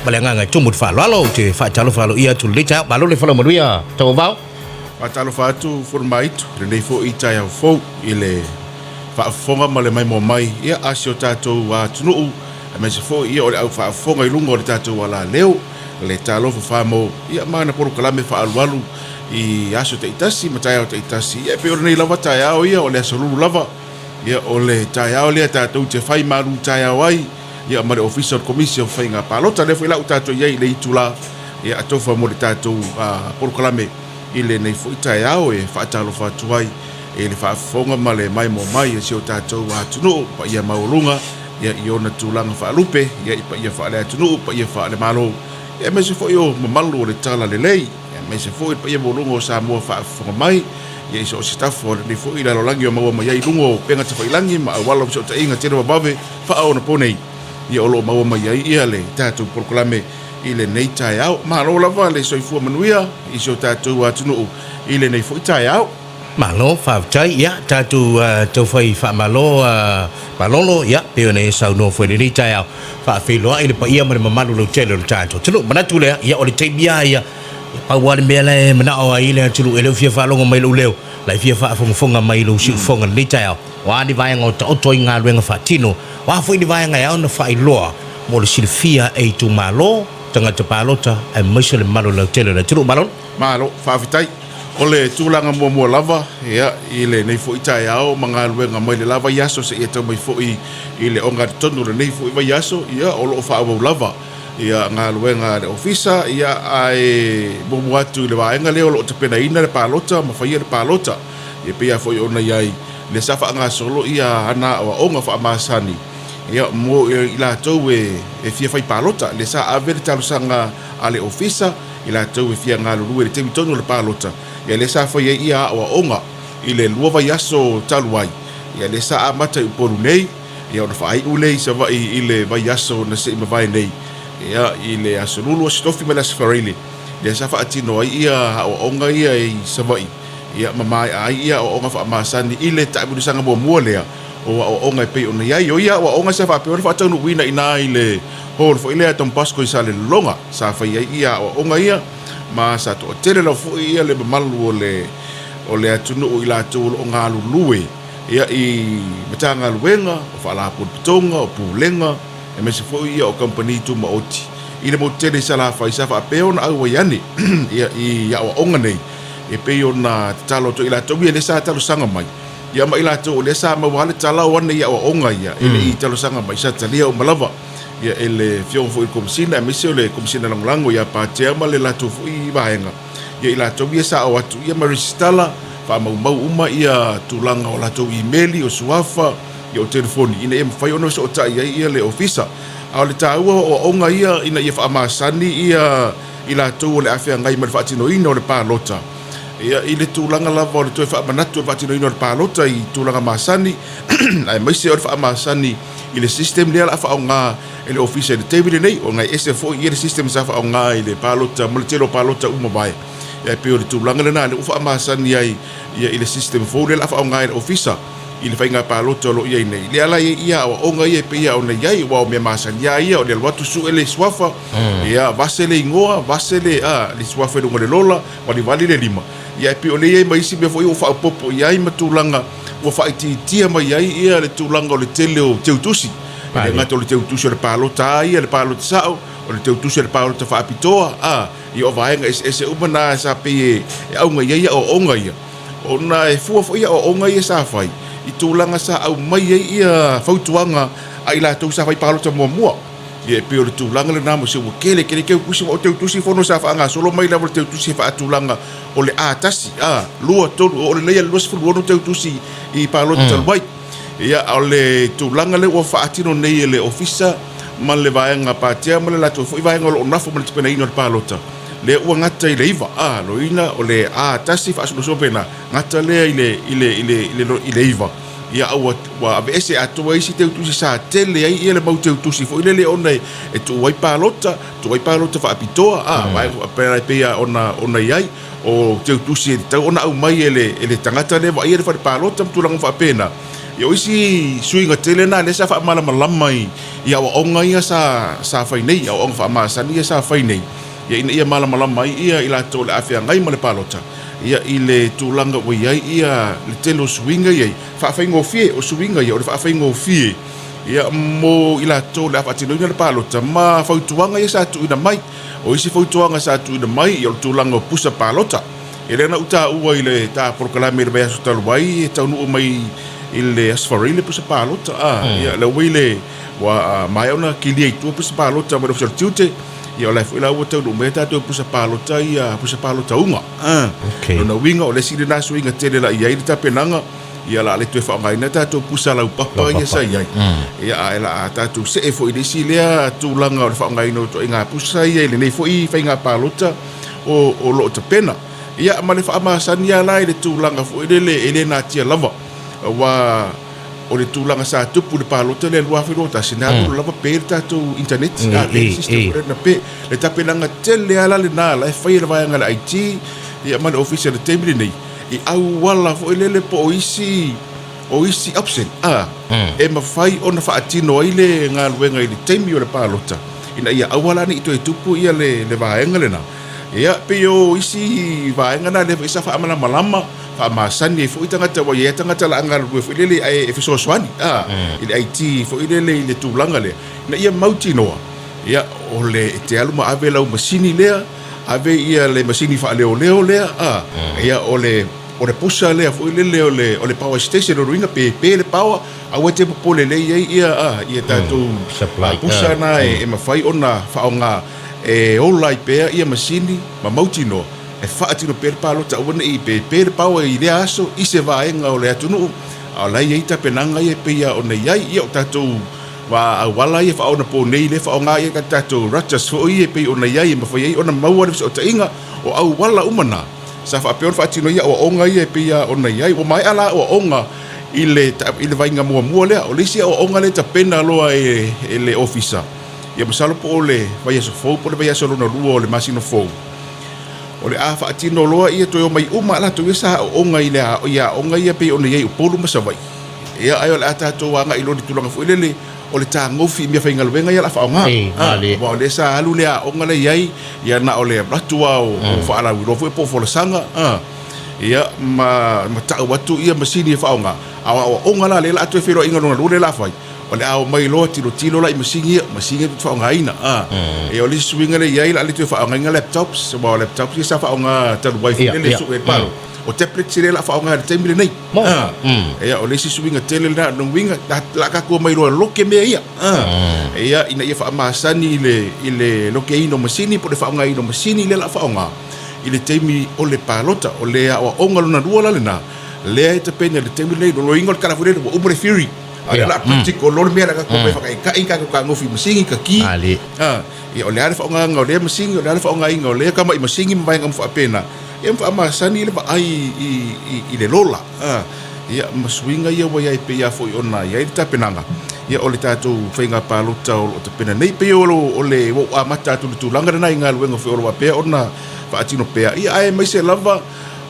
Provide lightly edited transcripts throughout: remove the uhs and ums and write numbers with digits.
ma le agaga e tumu i le faaaloalo, ou te faatalofa aloaia atu i lenei taeao. Malo le folau manuia Tauauvao. Faatalofa atu Fonomaitu i lenei foi taeao fou i le faafofoga ma le maimoa mai a si o tatou atunuu aemaise foi o le au faafofoga i luga o le tatou alaleo le Talofa Famo ma ana polokalame faaalualu i aso taitasi ma taeao taitasi. E pei o lenei lava taeao ia o le aso lulu lava o le taeao lea tatou te fai malu taeao ai ma le Ofisa o le Komisi o Faiga Palota. Lea foi la ua tatou i ai i le itula atofa mo le tatou polokalame i lenei foi taeao e faatalofa atu ai i le faafofoga ma le maimoa mai a si o tatou atunuu, paia maualuga i ona tulaga faalupe, i paia faale-atunuu, paia faale-Malo, aemaise foi o mamalu o le Talalelei, aemaise foi le paia maualuga o Samoa faafofoga mai i so o se tafa o lenei foi lalolagi o maua mai ai i luga o upega tafailagi ma auala o fesootaiga televavave faaonaponei o lo o maua mai ai le tatou polokalame i lenei taeao. Malo lava le soifua manuia i si o tatou atunuu i lenei foi taeao. Malo faafetai, ia tatou tau fai faamalo malolo, ia pei ona e saunoa foi i lenei taeao, faafeiloai le paia ma le mamalu lautele o le tatou atunuu. Manatu lea, ia o le taimi lava ia, pau lava le mea la e manao ai le atunuu, e le o fia faalogo mai i lou leo, la e fia faafogafoga mai i lou siufofoga i lenei taeao. O a ni vaega o taoto ai galuega faatino, o a foi ni vaega e ao ona faailoa mo le silafia e itumalo, tagata palota aemaise le mamalu lautele o le atunuu. Malo. Malo, faafetai. O le tulaga muamua lava, ia, i lenei foi taeao ma galuega mai le la vaiaso seia tau mai foi i le ogatotonu o lenei foi vaiaso, ia, o lo o faaauau lava ia galuega a le Ofisa, ia, ae muamua atu i le vaega lea o lo o tapenaina le palota ma faia le palota. Ia, e pei lava foi ona i ai lea sa faagasolo ia ana aoaoga faamasani, ia, mo i latou e fia fai palota, lea sa ave le talosaga a le Ofisa i latou e fia galulue i le taimi tonu o le palota, ia lea sa fai ai ia aoaoga i le 2 vaiaso talu ai, ia lea sa amata i Upolu nei, ia ona faaiu lea i Savaii i le vaiaso na se i mavae nei, ia i le Aso Lulu, Aso Tofi ma le Aso Faraile, lea sa faatino ai ia aoaoga ia i Savaii, ia ma maea ai ia aoaoga faamasani i le taamilosaga muamua lea o aoaoga e pei ona i ai. O ia aoaoga sa faapea ona faataunuuina i ina i le hall foi lea a Don Bosco i Salelologa, sa fai ai ia aoaoga ia, ma sa toatele lava foi ia le mamalu o le o le atunuu i latou o lo o galulue ia i Matagaluega, o Faalapotopotoga, o Pulega, aemaise foi ia o kamupani tumaoti i le motu tele i Salafai sa faapea ona auai ane ia i aoaoga nei e pei ona tatalo atu ai i latou ia lea sa talosaga mai. Ia ma i latou o lea sa maua lava le tala o ane i aoaoga ia e le i talosaga mai, sa talia uma lava ia e le Afioga foi i le Komesina aemaise o le Komesina Lagolago ia Patea ma le latou foi vaega, ia i latou ia sa o atu ia ma resitala, faamaumau uma ia tulaga o latou imeli, o suafa, ia o telefoni ina ia mafai ona fesootai ai ia le Ofisa. A o le taua o aoaoga ia ina ia faamasani ia i latou o le a feagai ma le faatinoina o le palota. Ia, i le tulaga lava o le toe faamanatu o le faatinoina o le palota i tulaga masani, aemaise o le faamasani i le system lea o le a faaaoga e le Ofisa i le taimi lenei, ona e ese foi ia le system sa faaaoga i le palota ma le tele o palota ua mavae. Ia, e pei o le tulaga lena lea ua faamasani ai ia i le system fou lea o le a faaaoga e le Ofisa i le faiga palota o lo o i ai nei. Lea la e i ai ia aoaoga ia e pei lava ona i ai, aua o mea masani lava ia, o le alu atu sue le suafa, ia, vase le igoa, vase le, a, le suafa i luga o le lola, valivali le lima, ia e pei o lea e i ai ma isi mea foi ua faaopoopo i ai ma tulaga ua faaitiitia mai ai ia le tulaga o le tele o teutusi. E le gata o le teutusi o le palota lava ia, le palota sao, o le teutusi o le palota faapitoa, a, ia o vaega eseese uma na sa pei e auga i ai aoaoga ia, ona e fua foi aoaoga ia sa fai i tulaga sa aumai ai ia fautuaga a i latou sa fai palota muamua. Ia e pei o le tulaga lena mo se ua tele tele teutusi, aua o teutusi fono sa faagasolo mai lava o le teutusi e faatulaga o le A 1, A 2, 3, oo lelei lava i le 26 teutusi i palota talu ai. Ia a o le tulaga lea ua faatino nei e le Ofisa ma le vaega Patea ma le latou foi vaega o lo o nafo ma le tapenaina o le palota, lea ua gata i le 9, a, loina o le A1 faasolosolo pena, gata lea i le i le i le i le 9. Ia a ua ua aveese atoa isi teutusi sa tele ai ia le mau teutusi foi lele ona e tuu ai palota, tuu ai palota faapitoa, a, vaega e pei ona ona i ai o teutusi e tatau ona aumai e le e le tagata lea e vaaia le fale palota ma tulaga faapena. Ia, o isi suiga tele na lea sa faamalamalama i i aoaoga ia sa sa fai nei, aoaoga faamasani ia sa fai nei, ia ina ia malamalama ai ia i latou o le a feagai ma le palota, ia i le tulaga ua i ai ia le tele o suiga ia i faafaigofie, o suiga ia o le faafaigofie ia mo i latou o le a faatinoina le palota ma fautuaga ia sa tuuina mai. O isi fautuaga sa tuuina mai, ia o le tulaga o pusa palota. Ia lea na ou taua i le ta polokalame i le vaiaso talu ai, e taunuu mai i le Aso Faraile pusa palota. Ia lea ua i le, ua maea ona kilia i tua pusa palota mai le Ofisa o le Tiute. Ia o la e foi la ua taunuu mai a tatou pusa palota ia, pusa palota uga. Okay. Lona uiga o le isi lena suiga tele la i ai le tapenaga, ia o le a le toe faaaogaina tatou pusa laupapa ia sa i ai. Ia ae o le a tatou see foi i le isi lea tulaga o le faaaogaina o ituaiga pusa ia i lenei foi faiga palota o lo o tapena. Ia ma le faamasani lava la i le tulaga foi lele e le natia lava, aua o le tulaga sa tupu i le palota lea 2021, na alu lava pe le tatou internet, a pe le system foi lea na pe. Le tapenaga tele lava la lena la e fai e le vaega a le IT ia ma le Ofisa i le taimi lenei, i auala foi lele po o isi o isi option a e mafai ona faatino ai le galuega i le taimi o le palota ina ia aua la ne i toe tupu ia le le vaega lena. Ia pei o isi vaega na lea foi sa faamalamalama faamasani ai foi tagata aua e i ai tagata o le a galulue foi lele ae e fesoasoani a i le IT foi lele i le tulaga lea ina ia mautinoa ia o le e te alu ma ave lau masini lea ave ia le masini faaleoleo lea a ia o le o le pusa lea foi lele o le o le power station lona uiga pe pe le power aua e te popole lea i ai ia a ia tatou Supply pusa na e mafai ona faaaoga e ola ai pea ia masini ma mautinoa e faatino pea le palota aua ne i pe pe le power i lea aso i se vaega o le atunuu a o la e i ai tapenaga ia e pei lava ona i ai ia o tatou Aua auala ia faaonaponei lea e faaaoga i ai tatou routers foi ia e pei ona i ai e mafai ai ona maua le fesootaiga o auala uma na sa faapea ona faatino ai aoaoga ia e pei lava ona i ai. Ua maea la aoaoga i le i le vaaiga muamua lea. O le isi aoaoga lea e tapena loa e e le Ofisa, ia masalo po o le vaiaso fou po o le vaiaso lona lua o le masina fou, o le a faatino loa ia toe omai uma lava latou ia sa aooga i le i aoga ia e pei ona i ai i Upolu ma Savaii. Ia, ae o le a tatou agai loa i le tulaga foi lele o le tagofi i meafaigaluega ia o le a faaaoga. Ei, malie. Aua o lea sa alu le aoga lea i ai, ia na o le alu atu lava o faalauiloa foi po o folasaga, a, ia, ma, ma tau atu ia masini e faaaoga. A o aoaoga la lea o le a toe feiloaiga lona lua lea o le a fai, o le a omai loa tilotilo la i masini ia, masini ia tou te faaaogaina, a. Ia, o le isi suiga lea i ai, o le a le toe faaaogaina laptops, aua o laptops ia sa faaaoga talu ai foi lele e sue ai le palota. O tablets lea o le a faaaoga i le taimi lenei. Ia, o le isi suiga tele lena, lona uiga, o le a tatou omai loa e loke mea ia. Ia, ina ia faamasani i le, i le lokeina o masini po o le faaaogaina o masini lea o le a faaaoga i le taimi o le palota. O le aoaoga lona lua la lena, lea e tapena i le taimi lenei. Lona uiga o le tala foi lele, ua uma le theory, a o lea o le a practical loa le mea lea a tatou omai e faataitai tatou fetagofi i masini, kaki. Ia, o le a le faaaogaina o lea masini, o le a le faaaogaina o lea tamai masini ma vaega uma faapena. Ia ma faamasani le vaai i le lola, ia ma suiga ia ua i ai pei lava foi ona i ai le tapenaga ia o le tatou faiga palota o lo o tapena nei. Pei o le ua ou amata atu i le tulaga lena i galuega foi o lo o faapea ona faatino pea, ia aemaise lava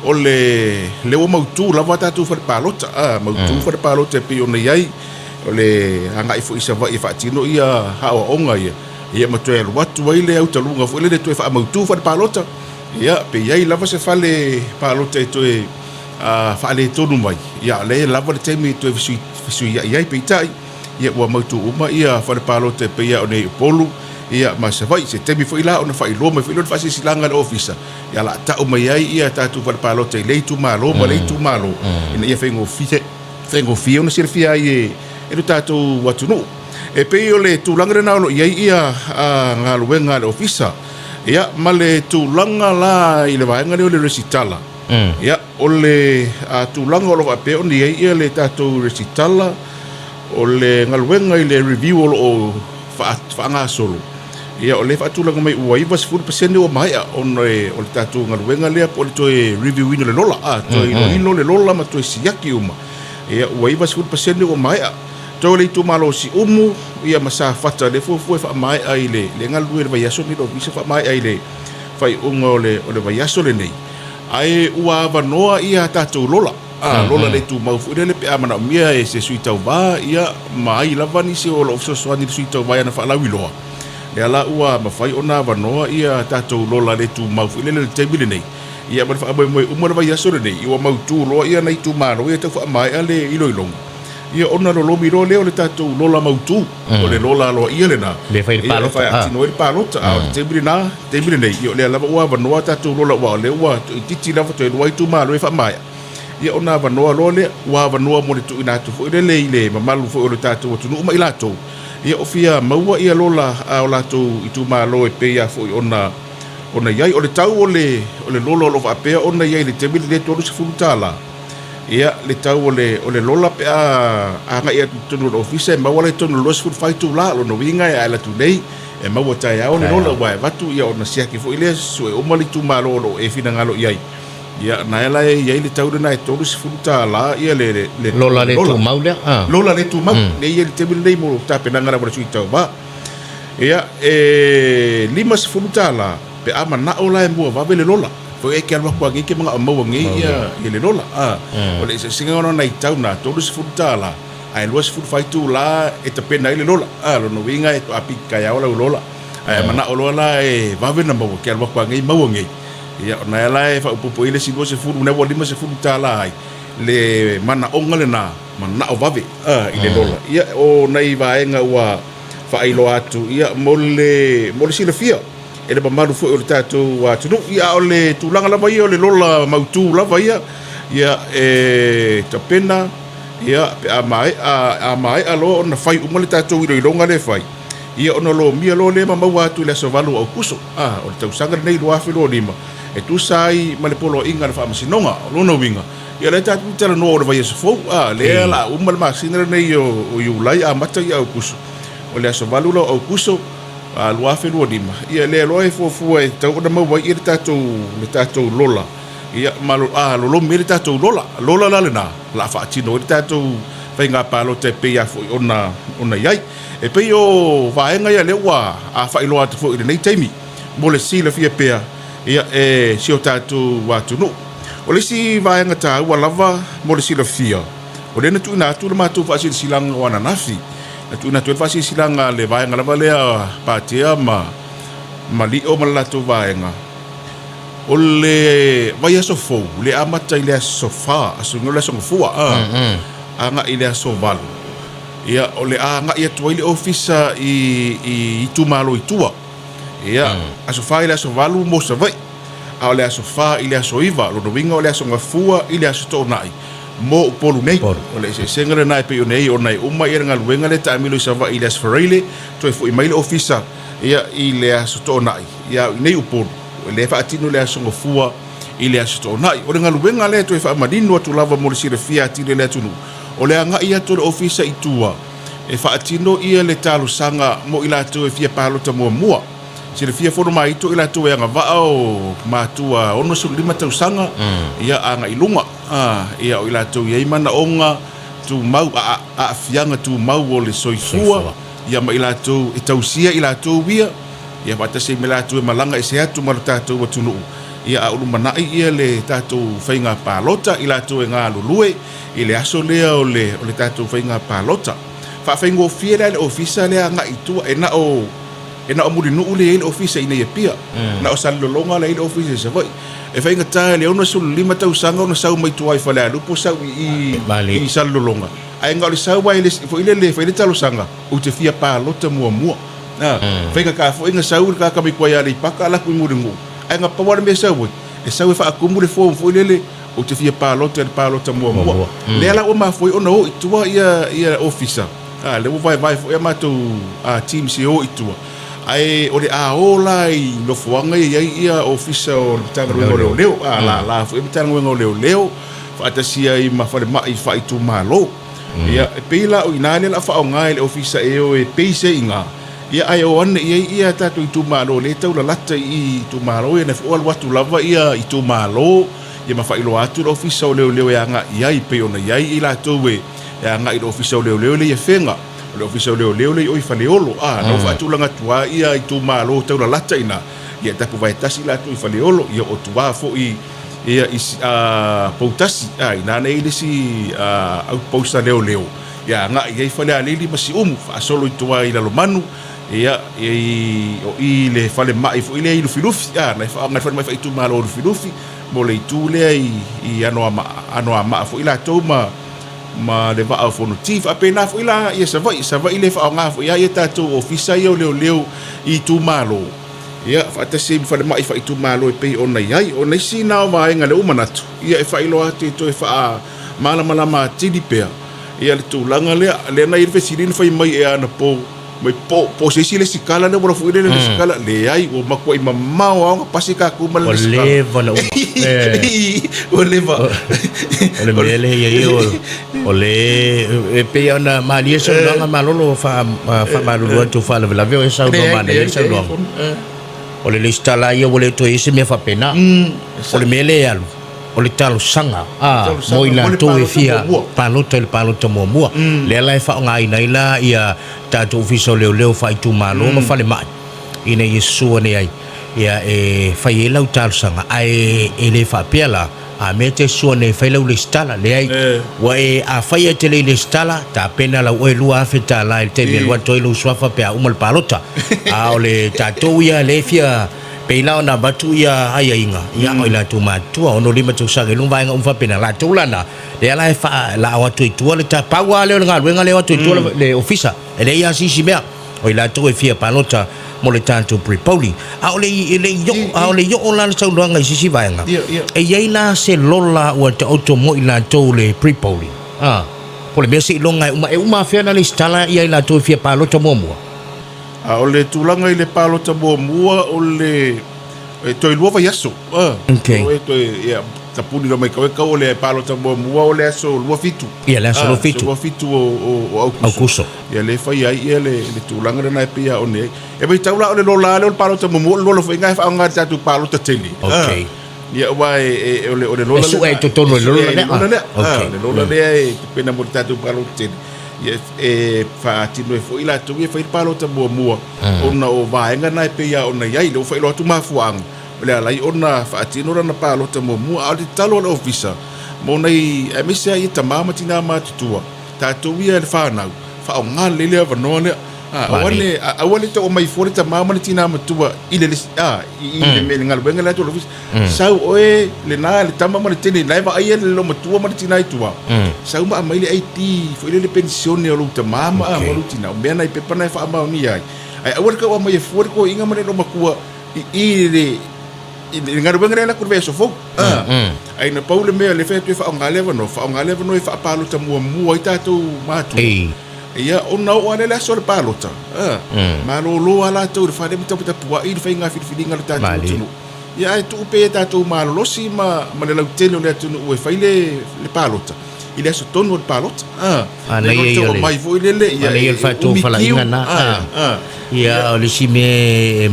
o le lea ua mautu lava tatou fale palota, mautu fale palota e pei ona i ai o le agai foi i Savaii e faatino ia aoaoga ia, ia ma toe alu atu ai le autaluga foi lele e toe faamautu fale palota. Ia, pe i ai lava se fale palota e toe faaletonu mai, ia, o lea e lava le taimi e toe fesuiai ai. Peitai, ia, ua mautu uma ia fale palota e pei lava ona i ai Upolu, ia, ma Savaii. Se taimi foi la ona faailoa mai foi lea o le faasilasilaga a le Ofisa, ia, o le a tau mai ai ia tatou fale palota i lea itumalo ma lea itumalo, ina ia faigofie, faigofie ona silafia ai e lo tatou atunuu. E pei o le tulaga lena o lo o i ai ia galuega a le Ofisa. Ia, ma le tulaga la i le vaega lea o le resitala, ia, o le tulaga o lo o faapea ona i ai ia le tatou resitala, o le galuega i le review o lo o faagasolo, ia, o lea e faatulaga mai ua 90% ua maea ona o le tatou galuega lea po o le toe review ina o le lola, a, toe iloilo le lola ma toe siaki uma, ia, ua 90% ua maea. Toe o le itumalo o Siumu ia ma Safata lea fuafua e faamaea i le le galulue i le vaiaso lenei le ofisa faamaea i le faaiuga o le o le vaiaso lenei. Ae ua avanoa ia tatou lola. Lola le tumau foi lele pe a manaomia e se sui tauva, ia, ma ai lava nisi o lo o fesoasoani i le sui tauva i ana faalauiloa. Lea la ua mafai ona avanoa ia tatou lola le tumau foi lele i le taimi lenei. Ia ma le faamoemoe uma le vaiaso lenei, ua mautu loa ia nai itumalo ia e tau faamaea le iloiloga. Ia ona lolomi loa lea o le tatou lola mautu, o le lola aloaia lena, Lea e fai le ia e palota. faatino ai le palota. A o le taimi lena, taimi lenei, ia o lea lava ua avanoa tatou lola aua o lea ua toaitiiti lava toe lua itumalo e faamaea. Ia ona avanoa loa lea, ua avanoa mo le tuuina atu foi lele i le mamalu foi o le tatou atunuu ma i latou, ia o fia maua ia lola a o latou itumalo e pei lava foi ona ona i ai. O le tau o le o le lola o lo o faapea ona i ai i le taimi lenei e $30. Ia, le tau o le o le lola pe a agai atu i totonu o le ofisa e maua la i totonu o le 24 itula. O lona uiga e ae atu nei e maua taeao le lola aua e avatu ia ona siaki foi lea sue uma le itumalo o lo o e finagalo i ai. Ia, na la e i ai le tau lena e $30 ia le le le Lola le tumau lea. Lola le tumau. Lea e i ai le taimi lenei mo tapenaga lava o le sui tauva. Ia, e $50 pe a manao la e mua vave le lola. Foi e te alu atu lava nei e te manao e maua nei ia ia le lola. O le eseesega lena o nai tau na, $30 ae 24 itula e tapena ai le lola. Lona uiga e toa piki taeao lau lola. Ae a manao loa la e vave ona maua, e te alu atu lava nei maua nei. Ia, o na la e faaopoopo i ai le isi 20, lena ua $50 ai le manaoga lena, manao vave i le lola. Ia, o nai vaega ua faailoa atu, ia, mo le, mo le silafia e le mamalu foi o le tatou atunuu. Ia, a o le tulaga lava ia o le lola mautu lava ia, ia, e tapena, ia, pe a maea, a maea loa ona fai uma le tatou iloiloga lea e fai, ia ona lomia loa lea ma maua atu i le aso 8 o Aokuso, a, o le tausaga lenei 2025, e tusa ai ma le poloaiga a le Faamasinoga. O lona uiga, ia o lea tatou te talanoa o le vaiaso fou, a, lea o le a uma le masina lenei o Iulai amata ia Aokuso, o le aso 8 la o Aokuso 2025, ia lea loa e fuafua e tatau ona maua ai le tatou, le tatou lola, ia ma a lolomi ai le tatou lola. Lola la lena, o le a faatino ai le tatou faiga palota e pei lava foi ona, ona i ai. E pei o vaega ia lea ua faailoa atu foi i lenei taimi mo le silafia pea ia e si o tatou atunuu. O le isi vaega taua lava mo le silafia, o lea na tuuina atu le matou faasilasilaga o ananafi, na tuuina atu ai le faasilasilaga a le vaega lava lea Patea ma ma Lio ma le latou vaega, o le vaiaso fou, le amata i le aso 4, aso o le aso Gafua, agai i le aso 8. Ia, o le a agai atu ai le ofisa i, i itumalo i tua. Ia, aso 4 i le aso 8 mo Savaii, a o le aso 4 i le aso 9, lona uiga o le aso Gafua i le aso Toonai mo Upolu nei. O le eseesega lena e pei ona i ai, ona e uma ia le galuega lea e taamilo i Savaii i le aso Faraile, toe foi mai le ofisa ia i le aso Toonai, ia a o i inei Upolu, o lea e faatino le aso Gafua i le aso Toonai. O le galuega lea e toe faamanino atu lava mo le silafia atili e le atunuu, O le agai atu o le Ofisa i tua e faatino ia le talosaga mo i latou e fia palota muamua. Silafia Fonomaito i latou e agavaa o matua 65 tausaga ia agai i luga, ia o i latou e i ai manaoga tumau, aafiaga tumau o le soifua, ia ma i latou e tausia i latou ia, ia faatasi ai ma i latou e malaga ese atu ma lo tatou atunuu, ia a o lumanai ia le tatou faiga palota, i latou e galulue. i le aso lea o le, o le tatou faiga palota. Faafaigofie la i le ofisa lea agai i tua, e na o, e na o Mulinuu lea e i ai le ofisa i inei i Apia, mm. na o Salelologa lea e i ai le ofisa i Savaii. E faigata i le 65 tausaga ona sau mai tua i Falealupo sau i, i, i Salelologa. Ae na o le sau lava i le, foi lele, fai le talosaga, ou te fia palota muamua. Ah, mm. Faigata foi na sau le tagata mai tua i Aleipata alu atu i Mulinuu. Ae na pau lava le mea e sau ai, e sau e faatumu le form foi lele, Ou te fia palota i le palota muamua. Lea la ua mafua ai ona o i tua ia, ia ofisa. A, lea ua vaevae foi a matou a, teams e o i tua. Ae o le a o la i nofoaga ia e i ai ia ofisa o le Matagaluega o Leoleo. A, lala foi le Matagaluega o Leoleo faatasi ai ma falemai faaitumalo. Ia, e pei la o i ina lea o le a faaaoga e le ofisa e o e base ai i ina. Ia, ae o ane i ai ia tatou itumalo lea e taulalata i itumalo ia, na foi alu atu lava ia itumalo ia ma faailoa atu le Ofisa o Leoleo e agai i ai, pei ona i ai i latou e agai i le Ofisa o Leoleo lea i Afega, o le Ofisa o Leoleo lea i o i Faleolo, a, na ua faatulaga atu lava ia itumalo taulalata i ina, ia tapuvae tasi latou i Faleolo, ia o tua foi Ia, i Poutasi, ā, inā nei le isi outpost a leoleo, ia, agai i ai Falealili ma Siumu, faasolo i tua i Lalomanu, ia, i, o i le falemai foi lea i Lufilufi, ā, na e faaaoga e le falemai faaitumalo o Lufilufi mo le itu lea i, i Anoamaa, Anoamaa foi latou ma, ma le Vaa o Fonoti. Faapena foi la ia Savaii, Savaii le faaaoga foi lava ia tatou ofisa ia o leoleo i itumalo, Ia, faatasi ai ma falemai faaitumalo e pei ona i ai. O nisi na o vaega lea ua manatu, ia e faailoa atu e toe faamalamalama atili pea ia le tulaga lea. Lea na i ai le fesili na fai mai ea anapo mai po po o se isi lesitala lea ua lafo i le lesitala. Leai, ua matuai mamao lava ona pasi tatou ma le Ua lesitala. leva ona uma. Eh. Ua leva. O le mea lea e i ai o le e pei ona malie saunoaga malolo faamalulu atu faalavelave o e saunoa manaia le saunoaga. O le lesitala ia ua le toe i ai se mea faapena. O le mea lea e alu, o le talosaga mo i latou e fia palota i le palota muamua. Lea la e faaaogaina ai la ia tatou Ofisa o Leoleo faaitumalo ma falemai ina ia susu ane ai ia e fai ai lau talosaga ae e le faapea la a mea e te susu ane e fai lau lesitala. Leai, ua e afai e te le i lesitala, tapena lau oe $2,000 i le taimi e alu atu ai lou suafa pe a uma le palota. A o le tatou ia lea e fia pei la ona avatu ia aiaiga, ia o i latou matutua, 65 tausaga i luga, vaega uma faapena, latou la na, lea la e faalao atu i tua le ta, pau lava lea o le galuega lea e o atu i tua le ofisa, e leai lava se isi mea. O i latou e fia palota mo le tatou pre-polling. A o le i, le i oo, a o le i oo la le saunoaga i se isi vaega, e i ai la se lola ua taoto mo i latou le pre-polling? A, po o le mea seiloga e uma, e uma afea ona lesitala ia i latou e fia palota muamua? A o le tulaga i le palota muamua, o le, e toe lua vaiaso. A, Okay. o e toe, ia, tapuni loa mai kau e kau o le palota muamua o le aso 27. Ia, le aso 27. Aso 27 o Aukuso. Aukuso. Ia lea e fai ai ia le le tulaga lena e pei a ona i ai. E matau la o le lola lea o le palota muamua o le lola foi lena e faaaoga i le tatou palota tele. Okay. Ia aua e e o le o le lola E sue i totonu o le lola lea. E sue i le lola lea. Okay. O le lola lea e tapena mo le tatou palota tele. Ia e faatino ai foi latou ia e fai le palota muamua ona o vaega na e pei a ona i ai. Lea ua faailoa atu mafuaaga o le ala ai ona faatino lana palota muamua. A o le tatalo a le Ofisa mo nai aemaise lava ia tama ma tina matutua, Tatou ia le fanau, faaaoga lelei le avanoa lea. Aua ne, aua le tau aumai fua le tama ma le tina matua i le, a, i le mea, le galuega lea atu a le ofisa. Sau oe lena le tama ma le teine, la e vaaia le loomatua ma le tina i tua. Sau ma aumai le ID foi lea le penisione o lou tama ma lou tina, o mea na i pepa na e faamaonia ai. Ae aua le tau aumaia fua le toeaina ma le loomatua i i le i le galuega lea e alu atu i le vaiaso fou. Ae na pau le mea lea e fai atu e faaaoga le avanoa, faaaoga le avanoa e faapalota muamua ai tatou matua. Ia, ona oo lava lea i le aso o le palota, malolo lava latou i le fale ma taputapuai le faiga filifiliga a le tatou atunuu. Ia, ae tuu pea ia tatou malolosi ma le lautele o le atunuu e fai le palota i le aso tonu o le palota. Nai lo le tau aumai foi lele, ia, e umi kiu. Ia, o le isi mea e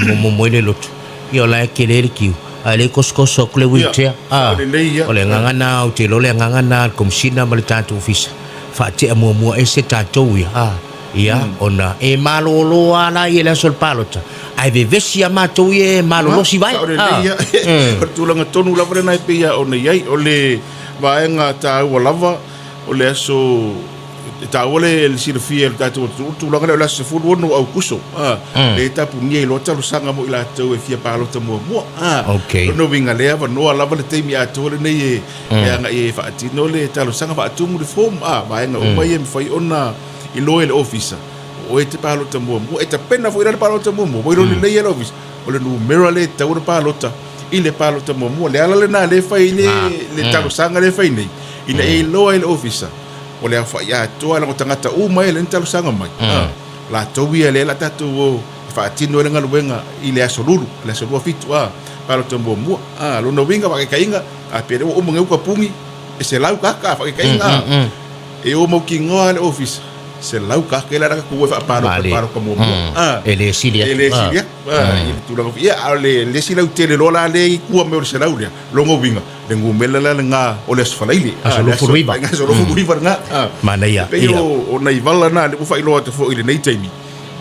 momomo ai le loto, Ia o la e tele le kiu, a o lea e tosotoso atu le wheelchair. A, o le agaga lena, ou te iloa o le agaga lena a le Komesina ma le tatou Ofisa, faatea muamua ese tatou ia, a, ia, ona e malolo lava la ia i le aso o le palota, ae vevesi lava matou ia e malolosi vai. Sao lelei ia. O le tulaga tonu lava lena e pei lava ona i ai. O le vaega taua lava, o le aso E taua le silafia e le tatou atunuu le tulaga lea o le aso 16 o Aukuso, lea e tapunia ai loa talosaga mo i latou e fia palota muamua. Okay. O lona uiga, lea e avanoa lava le taimi atoa lenei e agai e faatino le talosaga, faatumu le form, vaega uma ia e mafai ona iloa e le ofisa, o oe e te palota muamua. E tapena foi la le palota muamua, ua iloa lelei e le ofisa, o le numera lea e tatau ona palota i le palota muamua. O le ala lena lea e fai ai le talosaga lea e fai nei, ina ia iloa e le ofisa, O le aofai atoa leaga o tagata uma ia lea na talosaga mai, latou ia lea la tatou o e faatino ai le galuega i le aso lulu, le aso 27 a, palota muamua. A, lona uiga faakaikaiga, a pea lea ua uma nei uka puni, e 100 kaka a faakaikaiga a. E o mautinoa lava le ofisa, 100 kaka ela la tatou o e faapalota i le palota muamua. A, E le sili atu. E le sili atu. A, i le tulaga foi. Ia, a o le isi lautele loa la lea i tua mai o le 100 lea, lona uiga, Le numera la lena o le Aso Faraile. Aso 29. Aso 29 lena. Manaia. E pei o nai vala na lea ua faailoa atu foi i lenei taimi,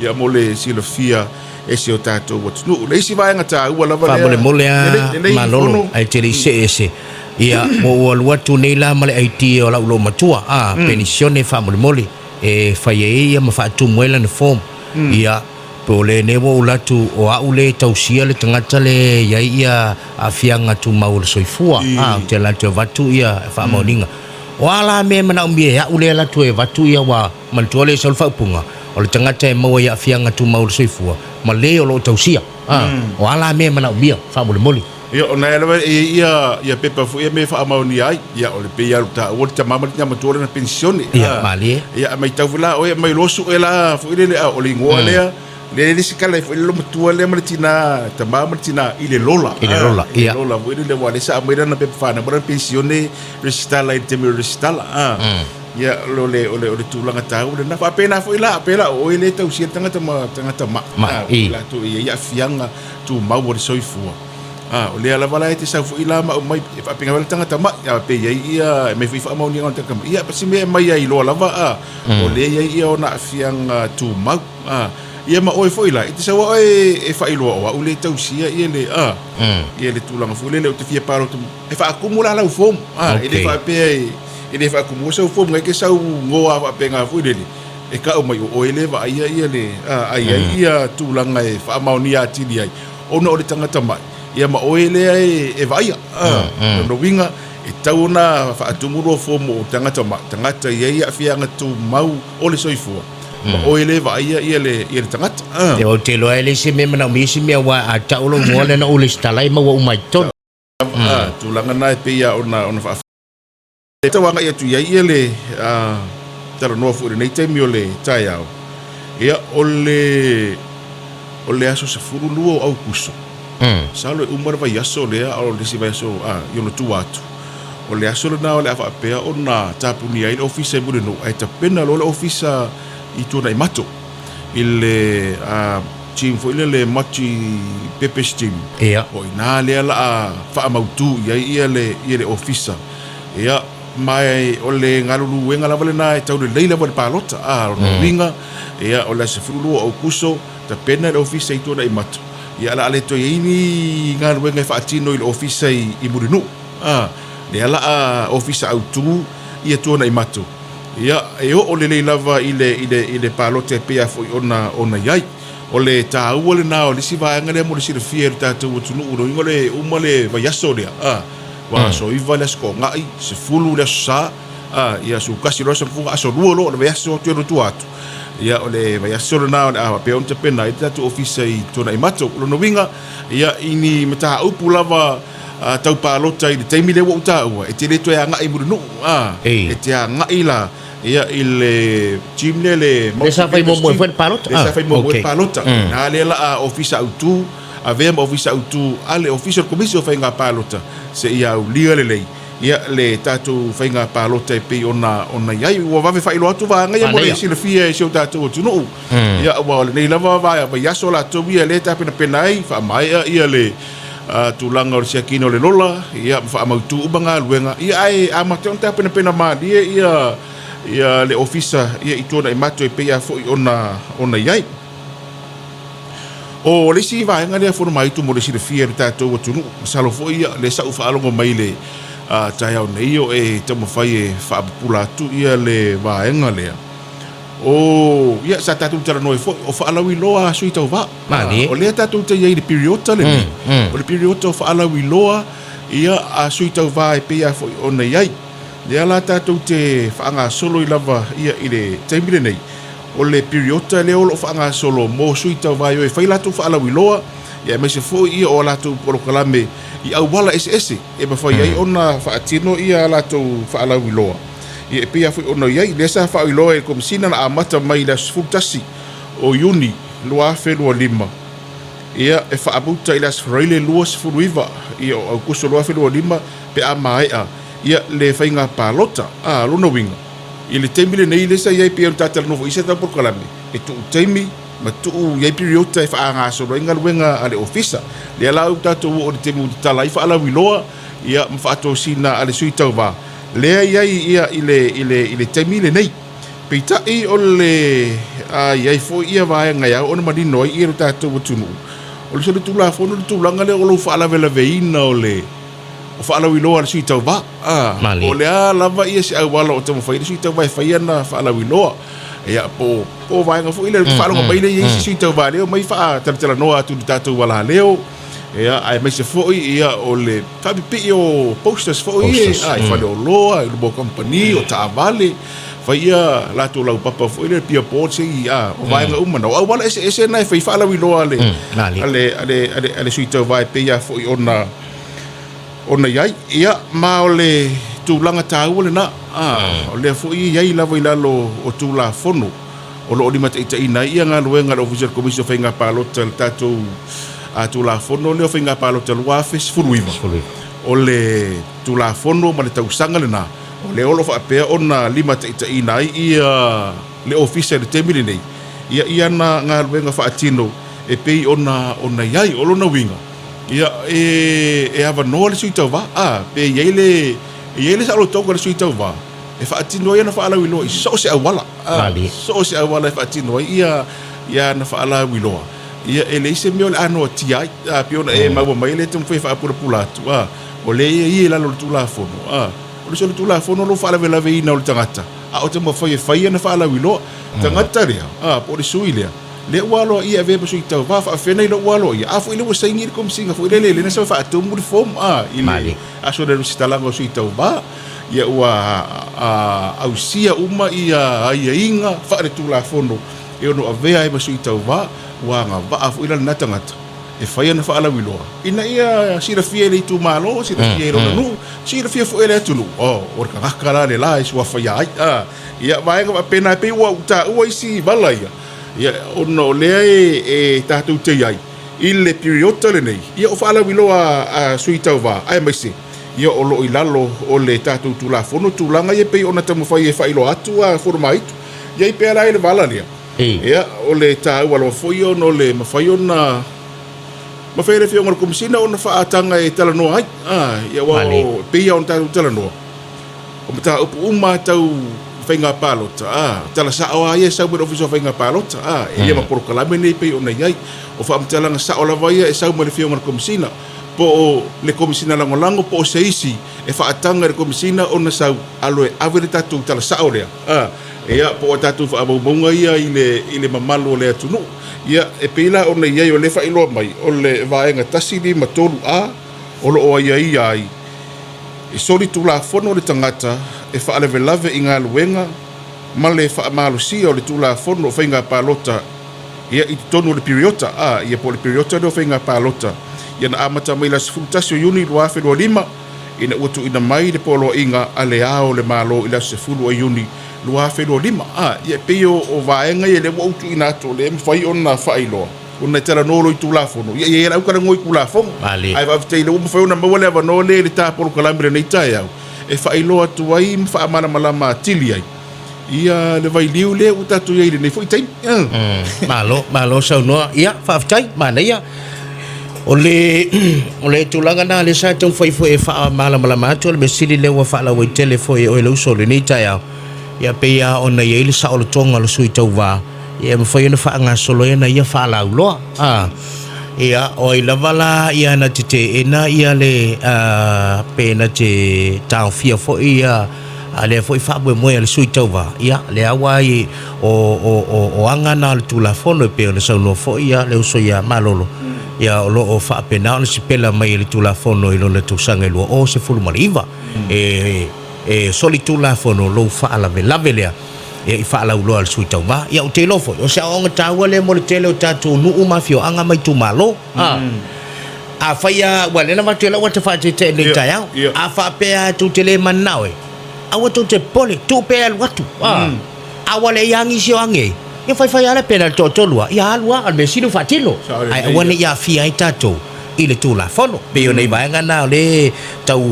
ia mo le silafia e si o tatou atunuu. Le isi vaega taua lava lea, Faamolemole a lelei, lelei Malolo fono. ae te le i see ese. Ia, ua ou alu atu nei la ma le ID o lau loomatua, a, penisione faamolemole e fai ai e ia ma faatumu ai lana form. Ia, pe o lenei ua ou alu atu o au le tausia le tagata le e i ai ia aafiaga tumau o le soifua, a, ou te alu atu e avatu ia faamaoniga. O a la mea e manaomia e au lea e alu atu e avatu ia ua manatua lea e sau le faaupuga, o le tagata e maua i aafiaga tumau o le soifua ma le o lo o tausia. A, o a la mea e manaomia faamolemole? Ia, o na e lava e i ai ia, ia pepa foi ia me faamaonia ai. Ia, o le pei lava o taua le tama ma le tina matua lana penisione. Ia, malie. Ia, a maitau foi la oe, aumai loa sue la foi lele, a o le igoa lea, lea e le isi kala foi le matua lea ma le tina, tama ma le tina i le lola. I le lola, ia. I le lola foi lele, aua o lea sa aumai lana pepa fanau ma lana penisione resitala i le taimi o le resitala. Ia, o le, o le, o le tulaga taua lena. Faapena foi la, pe la o oe lea e tausia le tagata ma tagata mai. Mai, i. Latou e i ai aafiaga tumau o le soifua. A, o lea lava la e te sau foi la ma aumai, e faapena foi le tagata mai, a pe i ai ia, e aumai foi faamaoniga o le tagata mai. Ia, si mea e aumai ai loa lava, a, o lea e i ai ia ona aafiaga tumau. A, ia ma oe foi la, e te sau lava oe e faailoa o au lea e tausia ia le, a, ia le tulaga foi lele ou te fia palota, e faatumu la lau form, a, e le faapea e, e le faatumua sau form, e te sau goa faapena foi lele, e tau mai o oe lea e vaaia ia le, a, a i ai ia tulaga e faamaonia atili ai, ona o le tagata mai, ia ma oe lea e vaaia. A, lona uiga, e tatau ona faatumu lua form o tagata mai, tagata e i ai aafiaga tumau o le soifua, ma oe lea e vaaia ia le, ia le tagata. A. Ou te iloa e leai se mea e manaomia isi mea aua a tau lou igoa lea na ou lesitala ai maua uma i totonu. A, tulaga na e pei lava ona, ona faa. E tau agai atu i ai ia le talanoa foi i lenei taimi o le taeao, ia o le o le aso 12 o Aukuso, masalo e uma le vaiaso lea a o le isi vaiaso i ona tua atu, o le aso lena o le a faapea ona tapunia ai le ofisa i Mulinuu ae tapena loa le ofisa i Tuanaimato i le gym foi lele Multi Purpose Gym. Ia. O i ina lea la a faamautu i ai ia le ia le ofisa. Ia, ma e, o le galuluega lava lena e taulelei lava i le palota. A, o lona uiga, ia, o le aso 12 o Aukuso, tapena le ofisa i Tuanaimato. Ia, o le a le toe i ai ni galuega e faatino i le ofisa i, i Mulinuu. A, lea la a ofisa autu ia Tuanaimato. Ia, e oo lelei lava i le, i le, i le palota e pei lava foi ona, ona i ai. O le taua lena o le isi vaega lea mo le silafia e le tatou atunuu, o lona uiga o le uma le vaiaso lea, a, ua aso 9 le aso Toonai, 10 le aso Sa, a, ia aso 1 loa aso Gafua, aso 2 loa o le vaiaso atu e tua atu. Ia, o le vaiaso lena o le a faapea ona tapena ai le tatou ofisa i Tuanaimato. O lona uiga, ia, i ni mataupu lava tau palota i le taimi lea ua ou taua, e te le toe agai i Mulinuu, a, e te agai la, ia, i le gym lea, le Lea sa fai muamua ai foi le palota. Lea sa fai muamua ai le palota. Na lea la a ofisa autu, avea ma ofisa autu a le Ofisa o le Komisi o Faiga Palota seia aulia lelei ia le tatou faiga palota e pei ona ona i ai. Ua vave faailoa atu vaega ia mo le silafia e si o tatou atunuu. Ia, aua o lenei lava vaiaso latou ia lea e tapenapena ai, faamaea ia le tulaga o le siakiina o le lola, ia, ma faamautu uma galuega, ia, ae amata ona tapenapena malie ia ia le ofisa ia i Tuanaimato e pei lava foi ona ona i ai. O le isi vaega lea Fonomaitu mo le silafia e le tatou atunuu, masalo foi ia lea sa ou faalogo mai i le taeao nei o e taumafai e faapupula atu ia le vaega lea. O, ia sa tatou talanoa ai foi, o faalauiloa a sui tauva. Malie. O lea tatou te i ai i le piriota lenei. O le piriota o faalauiloa ia a sui tauva e pei lava foi ona i ai. Lea la tatou te faagasolo ai lava ia i le taimi lenei, o le piriota lea o lo o faagasolo mo sui tauva e o e fai latou faalauiloa, ia aemaise foi ia o a latou polokalame i auala eseese e mafai ai ona faatino ia a latou faalauiloa. Ia e pei lava foi ona i ai, lea sa faailoa e le Komesina na amata mai i le aso 11 o Iuni 2025, ia e faamuta i le aso Faraile 29 ia o Aukuso 2025 pe a maea ia le faiga palota. A, lona uiga, i le taimi lenei lea sa i ai pei ona ta talanoa foi i isi a tatou polokalame, e tuu taimi ma tuu i ai piriota e faagasolo ai galuega a le Ofisa. Lea la ua tatou oo i le taimi ua tatala ai faalauiloa ia ma faatosina a le sui tauva lea i ai ia i le, i le, i le taimi lenei. Peitai o le a i ai foi ia vaega e ao ona manino ai ia lo tatou atunuu, o le solitulafono le tulaga lea o lou faalavelaveina o le o faalauiloa a le sui tauva. A, Malie. po o le a lava ia se auala o taumafai ai le sui tauva e fai ana faalauiloa. Ia, po po o vaega foi lea, ou te faalogo mai lea e i ai isi sui tauva lea e omai faatalatalanoa atu i le tatou alaleo. Ia, aemaise foi ia o le faapipii o posters foi ia, Posters, a, i faleoloa, i luma o kamupani, o taavale, fai ia latou laupapa foi lea, billboards e, a, o vaega uma na. O auala eseese na e fai faalauiloa a le, Malie. a le, a le, a le, a le sui tauva e pei lava foi ona, ona i ai. Ia, ma o le tulaga taua lena, a, o lea foi e i ai lava i lalo o Tulafono o lo o limataitaiina ai ia galuega a le Ofisa o le Komisi o Faiga Palota, le tatou Tulafono lea o Faiga Palota 2019. O le Tulafono ma le tausaga lena, o lea o lo o faapea ona limataitaiina ai ia le Ofisa i le taimi lenei, ia i ana galuega faatino e pei ona ona i ai. O lona uiga, ia e e avanoa le sui tauva, a, pe i ai le e i ai le saolotoga o le sui tauva e faatino ai ana faalauiloa i so o se auala, a, Malie. so o se auala e faatino ai ia ia ana faalauiloa, ia e leai se mea o le a noatia ai, a, pei ona e maua mai lea e taumafai e faapulapula atu, a, o lea e i ai i lalo o le Tulafono, a, o le solitulafono lou faalavelaveina o le tagata, a o taumafai e fai ana faalauiloa. Tagata lea, a, po o le sui lea, lea ua aloaia e avea ma sui tauva, faafefea nei lou aloaia? A foi lea ua saini le Komesina foi lele, lea na sau e faatumu le form, a, i le aso o le resitalaga o sui tauva, ia ua a, ausia uma ia aiaiga faaletulafono e ono avea ai ma sui tauva, ua agavaa foi la lena tagata e fai ana faalauiloa ina ia silafia e le itumalo, silafia e lona nuu, silafia foi e le atunuu, oh, o le tagata la le la e suafa ia ai. A, ia, vaega faapena e pei ua ou taua isi vala ia, ia, ona o lea e, e tatou te i ai i le piriota lenei, ia o faalauiloa a sui tauva, aemaise ia o lo o i lalo o le tatou Tulafono tulaga ia e pei ona taumafai e faailoa atu a Fonomaitu. I ai pea la i le vala lea, Ia, o le taua lava foi ona o le mafai ona mafai e le Afioga i le Komesina ona faaataga e talanoa ai. A, ia aua o, e pei lava ona tatou talanoa, o mataupu uma lava tau faiga palota, a, tala sao lava ia e sau mai le Ofisa o Faiga Palota, a, e ia ma polokalame nei e pei ona i ai. O faamatalaga sao lava ia e sau mai le Afioga i le Komesina, po o le Komesina Lagolago po o se isi e faataga e le Komesina ona sau alo e ave le tatou tala sao lea, a. Ia, po o a tatou faamaumauga ia i le, i le mamalu o le atunuu. Ia, e pei la ona i ai o lea e faailoa mai, o le Vaega 153 A o lo o aiaia ai, e solitulafono le tagata e faalavelave i galuega ma le faamalosia o le Tulafono o Faiga Palota, ia, i totonu o le piriota, a, ia, po o le piriota lea o Faiga Palota, ia na amata mai i le aso 11 o Iuni 2025, ina ua tuuina mai le poloaiga a Le Ao o le Malo i le aso 10 o Iuni 2025. A, ia e pei o, o vaega ia lea ua ou tuuina atu o lea e mafai ona faailoa, ona e talanoa loa i Tulafono, ia e i ai lau talanoa i Tulafono. Malie. Ae faafetai o lea ua mafai ona maua le avanoa lea i le ta polokalame i lenei taeao e faailoa atu ai ma faamalamalama atili ai ia le vailiu lea ua tatou i ai i lenei foi taimi. Malo, malo saunoa. Ia, faafetai, manaia. O le, o le tulaga na lea sa taumafai foi e faamalamalama atu, o le mea sili lea ua faalauaitele foi e oe le uso i lenei taeao. Ia pei lava ona i ai le saolotoga o le sui tauva, ia e mafai ona faagasolo ai ana ia faalauiloa. A, ia, o ai lava la ia na te teena ia le, a, pe na te taofia foi ia A lea foi faamoemoe a le sui tauva, ia, lea ua ai o, o, o, o aga na o le Tulafono e pei ona saunoa foi ia le uso ia Malolo, ia o lo o faapena ona sipela mai e le Tulafono i lona tausaga e 2019. E, e solitulafono lou faalavelave lea, ia, i faalauiloa a le sui tauva. Ia, ou te iloa foi, o se aoaoga taua lea mo le tele o tatou nuu ma afioaga ma itumalo. A. Afai lava, aua o lea na avatu e lau ata faatete'e i lenei taeao, a faapea lava tou te le mananao e, aua tou te popole, tuu pea e alu atu, a, a ua leai lava nisi o age ai, ia faifai lava lea pe na o le toatolu lava, ia alu lava, o le mea sili ua faatino, ae aua ne i aafia ai tatou i le Tulafono. E pei o nai vaega na o lea e tau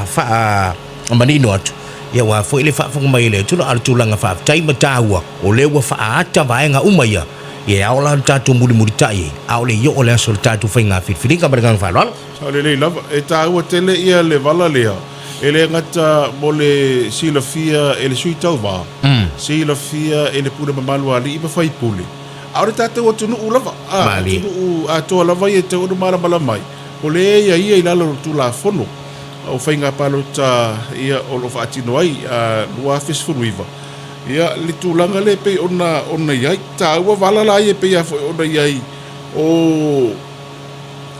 faamanino atu, ia aua foi le faafofoga mai a le atunuu, a o le tulaga faafetai ma taua, o lea ua faaata vaega uma ia, Ia e ao la ona tatou mulimulitai ai, a o le i oo le aso o le tatou faiga filifiliga. Ma le agaga faaaloalo. Sao lelei lava. E taua tele ia le vala lea E le gata mo le silafia e le sui tauva, silafia e le pule mamalu a alii ma faipule, a o le tatou atunuu lava, a, atunuu atoa lava ia e tatau ona malamalama ai, o lea e aiaia i lalo o le Tulafono o Faiga Palota ia o lo o faatino ai 2019, ia le tulaga lea e pei ona ona i ai. Taua vala la ia e pei lava foi ona i ai o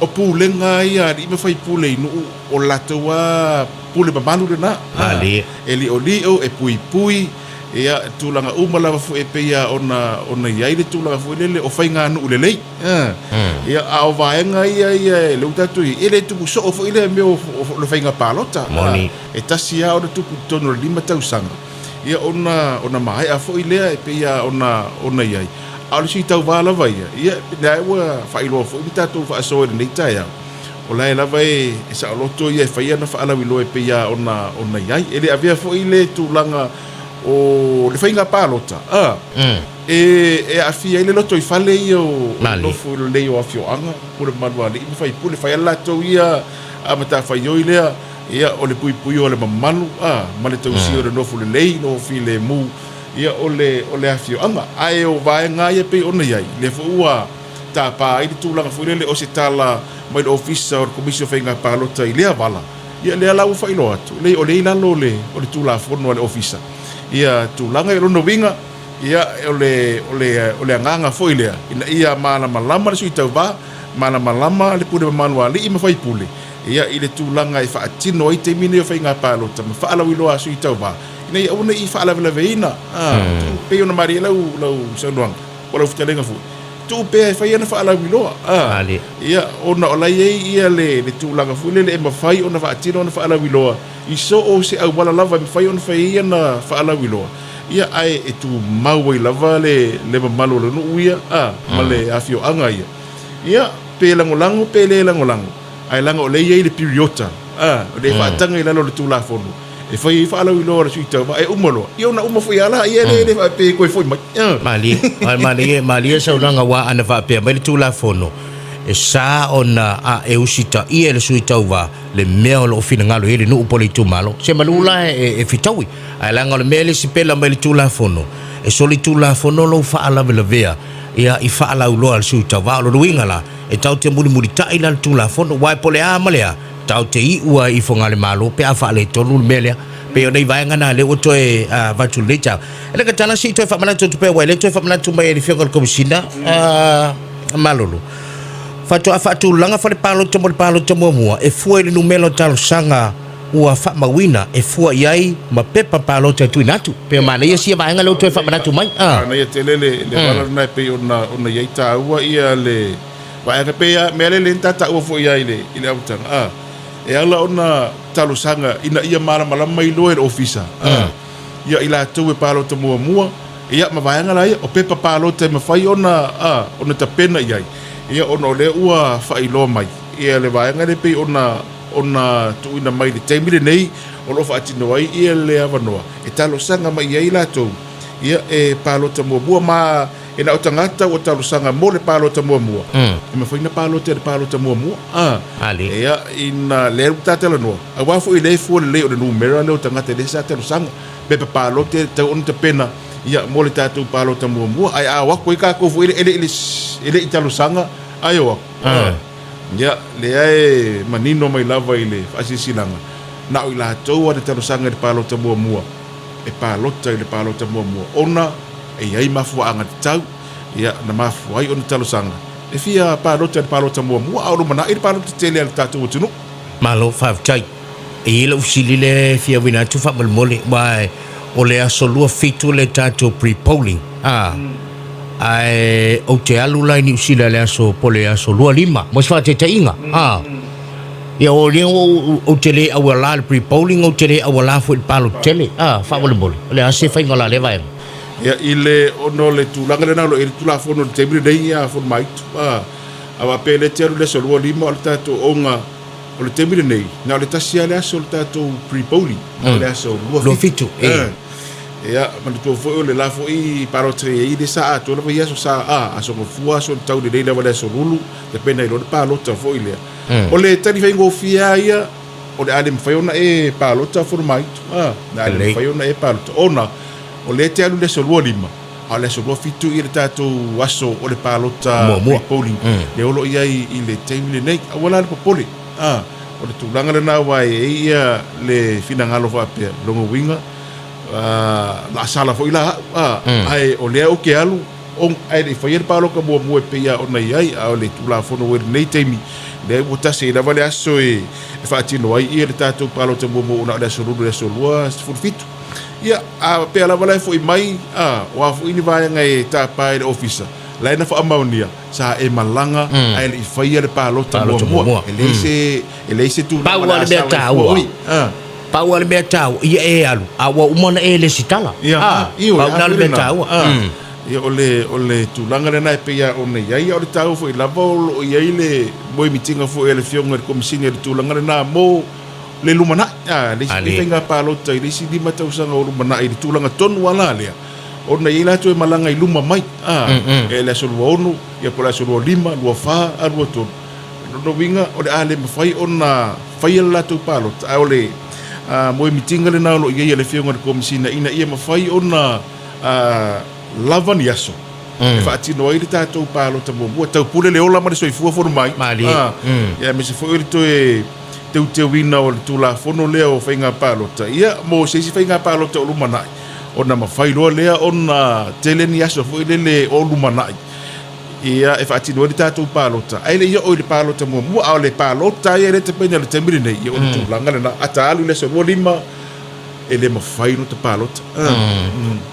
o pulega ia a alii ma faipule i nuu, o le latou lava pule mamalu lena, e liolio, e puipui, ia tulaga uma lava foi e pei lava ona ona i ai le tulaga foi lele o faiganuu lelei. Ia, a o vaega ia ia lea ua tatou i ai, e le tupu soo foi lea mea o le faiga palota. E tasi lava ona tupu i totonu o le 5 tausaga, ia ona ona maea foi lea e pei lava ona ona i ai. A o le sui tauva lava ia, ia lea ua faailoa foi ma tatou faasoa i lenei taeao, o la e lava e saoloto ia e fai ana faalauiloa e pei lava ona ona i ai. E le avea foi le tulaga o le faiga palota, a, e aafia ai le lotoifale ia o nofo lelei o afioaga, pule mamalu a alii ma faipule, fai lava le latou ia matafaioi lea, ia o le puipuia o le mamalu, a, ma le tausia o le nofo lelei, nofo filemu, ia o le o le afioaga. Ae o vaega ia e pei ona i ai, lea foi ua tapa ai le tulaga foi lele o se tala mai le Ofisa o le Komisi o Faiga Palota i lea vala, ia lea la ua faailoa atu, leai o lea i lalo o le o le Tulafono a le Ofisa ia tulaga. Ia o lona uiga, ia o le o le o le agaga foi lea ina ia malamalama le sui tauva, malamalama le pule mamalu a alii ma faipule, ia i le tulaga e faatino ai taimi nei o faiga palota ma faalauiloa a sui tauva ina ia aua ne i faalavelaveina. Tuu pei ona malie lau lau saunoaga po o lau fetalaiga foi, tuu pea e fai ana faalauiloa, ia ona o la e i ai ia le le tulaga foi lele e mafai ona faatino ana faalauiloa i so o se auala lava e mafai ona fai ai ana faalauiloa, ia ae e tumau ai lava le le mamalu o le nuu ia ma le afioaga ia, ia pe lagolago pe le lagolago, ae leaga o lea e i ai le piriota, o lea e faataga i lalo o le Tulafono e fai ai faalauiloa a le sui tauva, e uma loa, ia ona uma foi lava lea, e le faapea e toe foi mai. Malie, malie, malie saunoaga aua ana faapea mai le Tulafono, e sa ona a e usitaia e le sui tauva le mea o lo o finagalo i ai le nuu po o le itumalo, se manu la e fetaui. Ae leaga o le mea lea e sipela mai le Tulafono, e solitulafono lou faalavelavea ia i faalauiloa a le sui tauva. O lona uiga la, E tatou te mulimulitai la le Tulafono, aua e po o le a ma le a, tatou te iu lava i Fogalemalo pe a faaletonu le mea lea. E pei o nei vaega na lea ua toe avatu i lenei taeao. E le Gatala, se i toe faamanatu atu pea, aua e le toe faamanatu mai e le Afioga i le Komesina Malolo. Faatoa faatulaga fale palota mo le palota muamua e fua i le numera o talosaga ua faamauina e fua i ai ma pepa palota e tuuina atu. Pei o manaia sia vaega lea ua toe faamanatu mai. Manaia tele le vala lena e pei ona i ai taua ia le vaega. E pei a mea lea lea na ta taua foi ai i le amataga, e ala ona talosaga ina ia malamalama mai loa e le Ofisa ia i latou e palota muamua, ia ma vaega la ia o pepa palota e mafai ona ona tapena i ai, ia ona o lea ua faailoa mai ia le vaega lea e pei ona ona tuuina mai i le taimi lenei o lo o faatino ai ia le avanoa e talosaga mai i ai latou ia e palota muamua ma e na o tagata ua talosaga mo le palota muamua e mafai ona palota i le palota muamua. Ia ina lea ua ta talanoa aua foi lea e fua lelei o le numera lea o tagata lea sa talosaga pepa palota e tatau ona tapena ia mo le tatou palota muamua ae a o atu ai tatou foi e le i talosaga ae o atu. Ia, lea e manino mai lava i le faasilasilaga, na o i latou a le talosaga i le palota muamua, e palota i le palota muamua, ona e i ai mafuaaga tatau, ia, na mafua ai ona talosaga e fia palota i le palota muamua, a o lumanai le palota tele a le tatou atunuu. Malo faafetai. E i ai lau fesili lea e fia auina atu faamolemole, aua o le aso 27 le tatou pre-polling, a. Ae ou te alu la i Niu Sila i le aso po o le aso 25 mo se faataitaiga a. Ia o lea ou te le auala i le pre-polling ou te le auala foi i le palota tele a, faamolemole, o le a se faiga o la lea vaega? Ia i le ona o le tulaga lena o lo o i ai le Tulafono i le taimi lenei ia Fonomaitu a, a faapea lea e te alu i le aso 25 o le tatou oga O le taimi lenei, na o le tasi lava le aso o le tatou pre-polling, o le aso 27. Ia, manatua foi o le la foi palota e i ai le sa atoa lava i aso sa, a, aso Gafua, aso tau lelei lava le aso Lulu, tapena ai loa le palota foi lea. O le tali faigofie lava ia, o le a le mafai ona e palota Fonomaitu, a, o le a le mafai ona e palota ona o lea e te alu i le aso 25, a o le aso 27 le tatou aso o le palota pre-polling lea o lo o i ai i le taimi lenei. Aua la le popole, a, o le tulaga lena aua e i ai ia le finagalo faapea, lona uiga, o le a sala foi la au, a, ae o lea ou te alu ae le i faia le palota muamua e pei lava ona i ai, a o le Tulafono ua i lenei taimi, lea ua tasi ai lava le aso e faatino ai le tatou palota muamua ua na o le aso Lulu i le aso 27. Ia, a pea lava la e foi mai, a, o a foi ni vaega e tapa i le ofisa, la e na faamaonia, sa e malaga ae le i faia le palota muamua. E leai se, e leai se tulaga o le a sala ai fua oi. A. Pau lava le mea taua, ia e alu, a ua uma ona e lesitala. Ia, ioe, a foi lena. A, ia o le, o le tulaga lena e pei lava ona i ai, a o le taua foi lava o lo o i ai le moemitiga foi a le Afioga i le Komesina i le tulaga lena mo le lumanai, a, le isi faiga palota i le isi 5 tausaga o lumanai i le tulaga tonu lava la lea, ona e i ai latou e malaga i luma mai, a, e le aso 26, ia po o le aso 25, 24, a 23. O lona uiga, o le a le mafai ona faia le latou palota, a o le moemitiga lena o lo o i ai a le Afioga i le Komesina ina ia mafai ona lava ni aso e faatino ai le tatou palota muamua, taupule le ola ma le soifua fono mai, ia aemaise foi o le toe teuteuina o le Tulafono lea o Faiga Palota, ia mo se isi faiga palota o lumanai, ona mafai loa lea ona tele ni aso foi lele o lumanai, ia e faatino ai le tatou palota. Ae le i oo i le palota muamua, a o le palota ia lea e tapena i le taimi lenei, ia o le tulaga lena, a ta alu i le aso 25, e le mafai ona ta palota.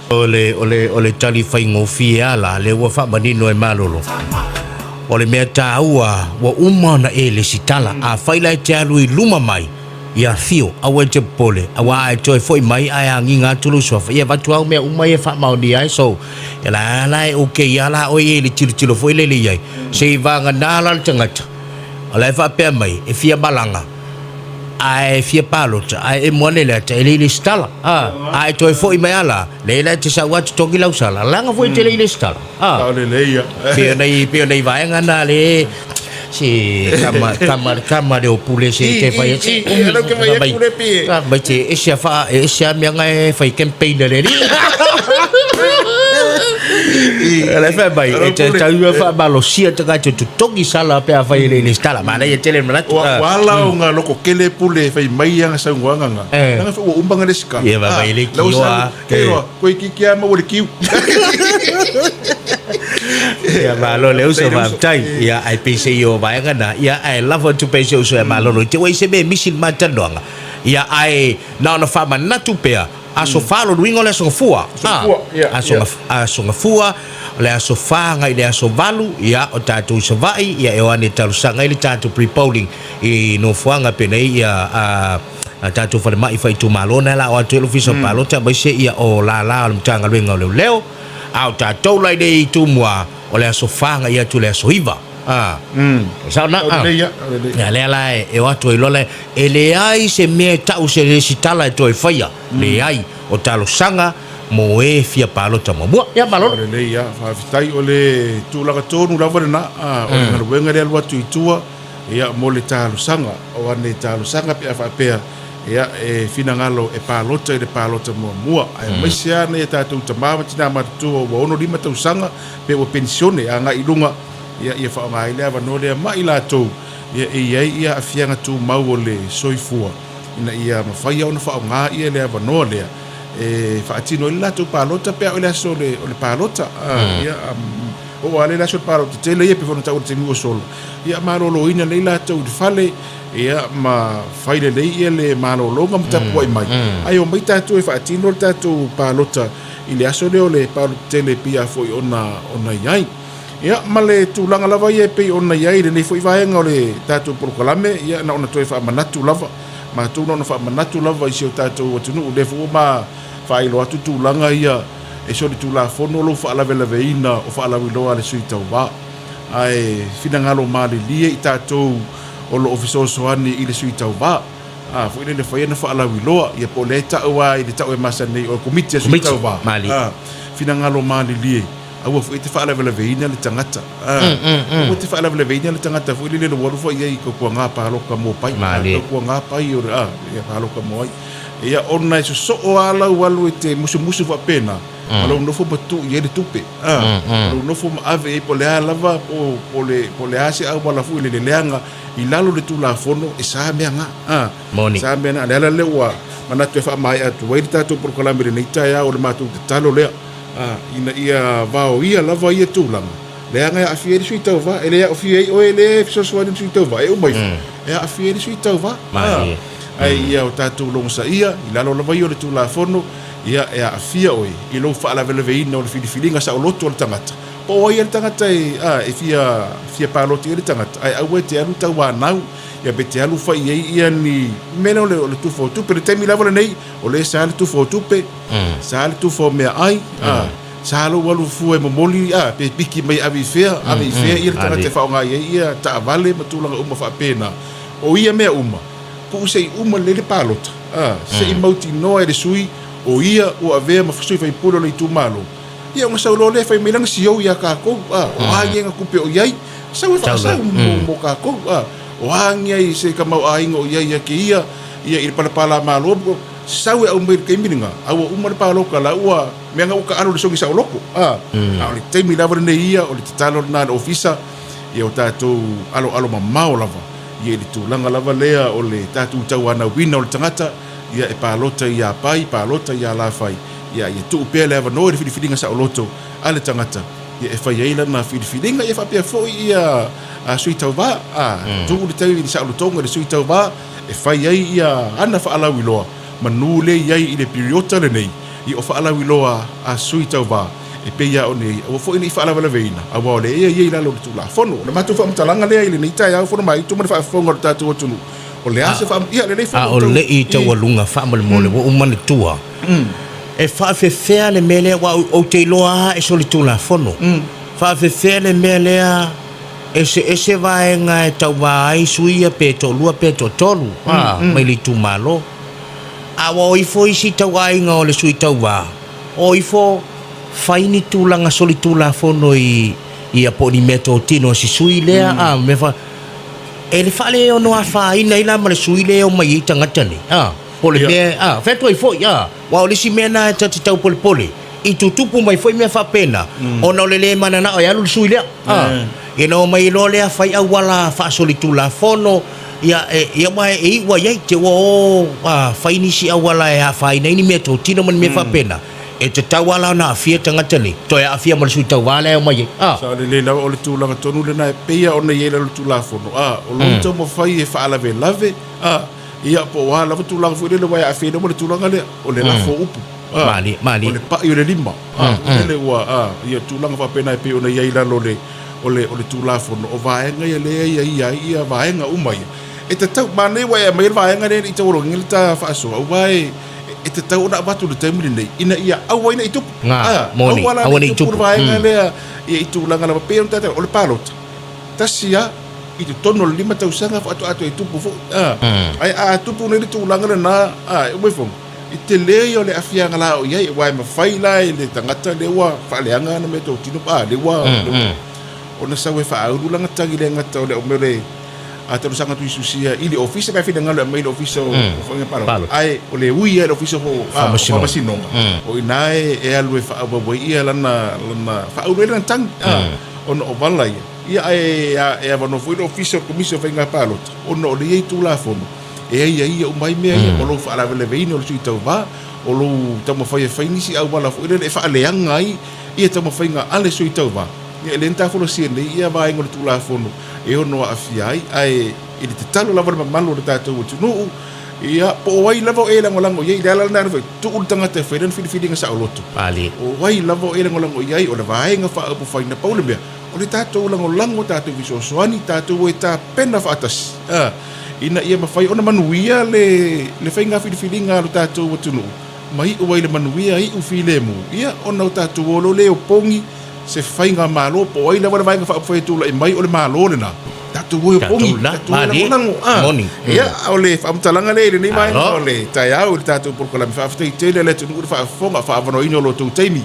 O le, o le, o le tali faigofie lava la, lea ua faamanino e Malolo. O le mea taua, ua uma ona e lesitala. Afai la e te alu i luma mai, ia afio, aua e te popole, aua a e toe foi mai ae agiga atu lou suafa, ia avatu au mea uma ia e faamaonia ai. So, ia la la e okay lava la oe ia i le tilotilo foi lele i ai. Se i vagana la le tagata, o la e faapea mai, e fia malaga, ae fia palota, ae emo ane le ata, e le i lesitala. A e toe foi mai lava la, leai la e te sau lava totogi lau sala, leaga foi e te le i lesitala. Ah. Lelei ia. Pei o nei, pei o nei vaega na le se tama tama tama le o pule se te fai atu. I, i, i, ke fai atu le pi. Mai te ese a fa ese a mea ngai fai campaign le ni. Le fai mai e te tau ia fa malosia te kai te totogi sala pe a fai le le stala ma le tele manatu. Wa wala o nga loko kele pule fai mai anga sauanga nga. Nga fa ua umba nga le sikala. Ia va mai le kioa. Kei roa, koe ki kia maua le kiu. Ia malo le uso faafetai. Ia ae pei se i o vaega na. Ia ae lafo atu pea i se uso ia malolo i te ua i se mea e misi le ma talanoaga. Ia ae na ona faamanatu pea, aso fa lona uiga o le aso Gafua. Aso Gafua, aso Gafua, o le aso fa agai i le aso valu, ia o tatou i Savaii, ia e o ane e talosaga ai le tatou pre-polling i nofoaga penei ia a tatou falemai faaitumalo na la o atu ai le ofisa o palota aemaise ia o lala o le Matagaluega o Leoleo a o tatou la i le itu mua o le aso 4 agai atu i le aso 9 a sao na a ia lea la e o atu ai loa le e leai se mea e tau se resitala e toe faia leai o talosaga mo e fia palota muamua ia malolo. Lelei ia faafetai o le tulaga tonu lava lena o le galuega lea alu atu i tua Ia, mo le talosaga, o ane talosaga pe a faapea, ia, e finagalo e palota i le palota muamua, aemaise lava nai a tatou tama ma tina matutua ua 65 tausaga pe ua penisione agai i luga, ia, ia faaaoga ai le avanoa lea ma i latou, ia, e i ai ia aafiaga tumau o le soifua, ina ia mafai lava ona faaaoga ia le avanoa lea e faatino ai le latou palota pe a oo i le aso o le palota. Ia, oo lava le aso o le palota tele ia pei foi ona taua i le taimi ua sola, Ia maloloina lelei latou i le fale, ia ma fai lelei ia le malologa ma tapuai mai. Ae omai tatou e faatino le tatou palota i le aso lea o le palota tele e pei lava foi ona ona i ai. Ia ma le tulaga lava ia e pei ona i ai i lenei foi vaega o le tatou polokalame, ia na ona toe faamanatu lava, matou na ona faamanatu lava i si o tatou atunuu, lea foi ua ma faailoa atu tulaga ia e solitulafono lou faalavelaveina o faalauiloa a le sui tauva. Ae finagalo malilie i tatou o lo o fesoasoani i le sui tauva, a foi lele fai ana faalauiloa, ia po o lea e tau lava i le tau e masani nei o le Komiti a Sui Tauva, a finagalo malilie, Aua foi e te faalavelaveina le tagata. Aua e te faalavelaveina le tagata foi lele ua alu foi i ai i tautuaga paloka mo pai. Tautuaga pai o le ia paloka mo ai. Ia ona e sosoo lava lau alu e te musumusu faapena, ma lou nofo ma tuu i ai le tupe. Ma lou nofo ma ave i ai po o le a lava po o le a se auala foi lele leaga i lalo o le Tulafono e sa mea na. Moni. Sa mea na. O le ala lea ua manatu e faamaea atu ai le tatou polokalame i lenei taeao, o le matou tatalo lea. Ina ia vaoia lava ia tulaga, leaga e aafia ai le sui tauva, e le aafia ai oe lea e fesoasoani i le sui tauva, e uma ifo, e aafia ai le sui tauva. Ae ia o tatou logosaia, i lalo lava ia o le Tulafono, ia e aafia oe i lou faalavelaveina o le filifiliga saoloto a le tagata, po o ai le tagata e fia, fia palota i ai le tagata, ae aua e te alu tauanau, ia pe te alu fai i ai ia ni mea lea o le tufa o tupe. I le taimi lava lenei, o lea e sa le tufa o tupe, sa le tufa o meaai, sa lou alu fua e momoli, pe piki mai ave i fea, ave i fea ia le tagata e faaaoga i ai ia taavale ma tulaga uma faapena. O ia mea uma, tuu se i uma lelei le palota, se i mautinoa e le sui o ia ua avea ma sui faipule o le itumalo, ia ona sau loa lea fai mai lana siou ia tatou, o a ia tupe o i ai, sau e faasau mo tatou, o a ia se tamaoaiga o i ai ia kēia, ia i le palapala malo, sau e aumai i le taimi lena, a ua uma le palota la ua mea na ua taalo i le sogi saoloto. A o le taimi lava lenei ia, o le tatalo lena a le Ofisa, ia o tatou aloalo mamao lava ia i le tulaga lava lea o le tatou tauanauina o le tagata, ia e palota ia Pai, palota ia Lafai, ia ia tuu pea le avanoa i le filifiliga saoloto a le tagata, ia e fai ai lana filifiliga, ia faapea foi ia sui tauva, a tuu le taimi i le saolotoga i le sui tauva, e fai ai ia ana faalauiloa manu lea i ai i le piriota lenei i o faalauiloa a sui tauva e pei a ona i ai, aua foi ne i faalavelaveina, aua o lea e i ai i lalo o le Tulafono. O le matou faamatalaga lea i lenei taeao fono maitu ma le faafofoga o le tatou atunuu, o le a se faa, ia lenei fono A o le i taualuga faamolemole ua ou manatua, e faafefea le mea lea, aua ou te iloa lava e solitulafono, faafefea le mea lea Eseese vaega e tauva ai sui ia pe toalua pe toatolu mai le itumalo. A ua o ifo isi tauaiga o le sui tauva, o ifo fai ni tulaga solitulafono i ia po o ni meatotino a si sui lea a mea fa e le faaleono afaina ai la ma le sui lea e omai ai tagata nei a po o le mea a fai atu ai foi a aua o le isi mea lena ta te tau polepole i tutupu mai foi mea faapena ona o le le mananao e alu le sui lea. Ia ona omai loa lea fai auala faasolitulafono, ia e, ia aua e iu ai ai te ua o fai nisi auala e afaina ai ni meatotino ma ni mea faapena, e tatau lava la ona aafia tagata nei, toe aafia ma le sui tauva lea e omai ai. Sao lelei lava, o le tulaga tonu lena e pei lava ona i ai i lalo o le Tulafono, o lou taumafai e faalavelave, ia po o a lava tulaga foi lele aua e aafia ai lava le tulaga lea, o le lafo o upu. Malie, malie. O le pai o le lima. Lele ua, ia tulaga faapena e pei ona i ai i lalo o le, o le, o le Tulafono, o vaega ia lea e aiaia ai ia vaega uma ia. E tatau, manaia ua e aumaia le vaega lea e le i taualoaina le ta faasoa, aua e, e tatau ona avatu i le taimi lenei, ina ia aua ai ne i tupu. Gā, moni, aua la aua ne i tupu le vaega lea ia i tulaga lava, pei ona tatou, o le palota, tasi lava i totonu o le 5 tausaga faatoa toe tupu foi. Ae a tupu nei le tulaga lena, e uma ifo, I tele ia o le aafiaga la o i ai, aua e mafai la e le tagata lea ua faaleaga ana meatotino, a lea ua ona sau e faaulu lana tagi le gata o le mea o le talosaga tuisusia i le ofisa pe a finagalo e aumai i le ofisa o Faiga Palota, ae o le ui lava i le ofisa o Faamasinoga, o i ina e alu e faaauau ai ia lana faaulu ai lana tagi, ona o vala ia, ia ae e avanoa foi le ofisa o le Komisi o Faiga Palota ona o lea e i ai Tulafono. E aiaia uma ai mea ia, o lou faalavelaveina o le sui tauva, o lou taumafai e fai nisi auala foi lele e faaleaga ai ia taumafaiga a le sui tauva. Ia e le na ta folasia nei ia vaega o le Tulafono e ono aafia ai, ae i le tatalo lava le mamalu o le tatou atunuu, ia po o ai lava o e lagolago i ai, le ala lena foi, tuu le tagata e fai lana filifiliga saoloto. O ai lava o e lagolago i ai, o le vaega faaupufai, na pau le mea, o le tatou lagolago, tatou fesoasoani, tatou e tapena faatasi, a, ina ia mafai ona manuia le, le faiga filifiliga a lo tatou atunuu, ma iu ai le manuia, iu filemu, ia, ona o tatou o loa lea e opogi se faigamalo, po o ai lava le Vaega Faaupufai e tulai mai, o le Malo lena, tatou o e opogi, tatou o e lagolago, a. Ia, o le faamatalaga lea i lenei vaega o le taeao i le tatou polokalame. Faafetai tele le atunuu i le faafofoga, faaavanoaina o lo outou taimi.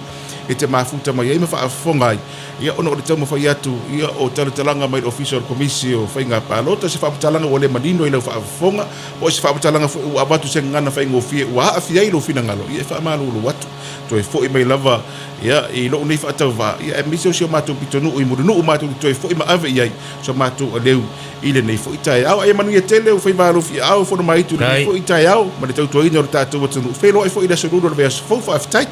e te mafuta mai ai ma faafofoga ai, ia, ona o le taumafai atu, ia, o talatalaga mai le Ofisa o le Komisi o Faiga Palota, se faamatalaga ua le manino i lau faafofoga, po o se faamatalaga foi ua avatu i se gagana faigofie ua aafia ai lou finagalo, ia, e faamalulu atu. Toe foi mai lava, ia, i lou nei faatauvaa, ia, aemaise o si o matou pitonuu i Mulinuu matou te toe foi ma ave i ai so matou aleu i lenei foi taeao. Ae manuia tele o faiva alofi aao e fono mai itu i lenei foi taeao ma le tautuaina o le tatou atunuu. Feiloai foi i le aso Lulu o le vaiaso fou. Faafetai.